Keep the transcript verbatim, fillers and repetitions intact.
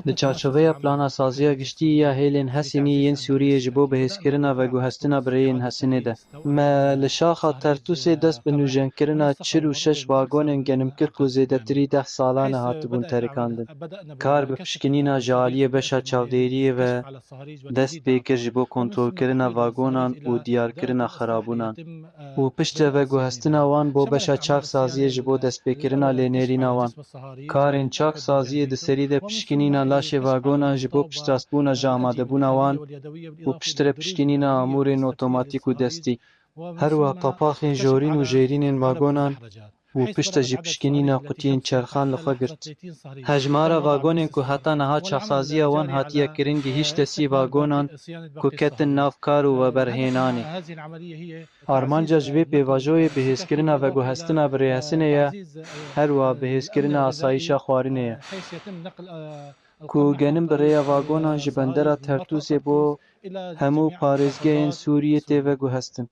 Di çarçoveya plana saziya giştî ya hêlên Hesinî yên Sûriyê ji bo bihêzkirina veguhestina bi rêyên Hesinê de, me li şaxa Tertûsê dest bi nûjenkirina çil û şeş vagonên genimkir ku zêdetirî deh salan e hatibûn terikandin. Kar bi pişkinîna ji aliyê beşa çavdêriyê ve dest pê kir ji bo kontrolkirina vagonan û diyarkirina xerabûnan û piştre veguhestina wan bo beşa çaksaziyê ji bo destpêkirina lênêrîna wan. Karên çaksaziyê di serî de pişkinîna laşê vagonan ji bo piştrastbûna ji amadebûna wan û piştre pişkinîna amûrên otomatîk û destî. Her wiha qapaxên jorîn û jêrînên vagonan û piştre jî pişkinîna qutiyên çerxan li xwe girt. Hejmara vagonên ku heta niha çaxsaziya wan hatiye kirin gihîşte sî vagonan ku ketin nav kar û veberhênanê. Armanca ji vê pêvajoyê bihêzkirina veguhestina bi rêhesinê ye, her wiha bihêzkirina asayîşa xwarinê ye. Ku genim bi rêya vagonan ji bendera Tertûsê bo hemû parêzgehên Sûriyê tê veguhestin.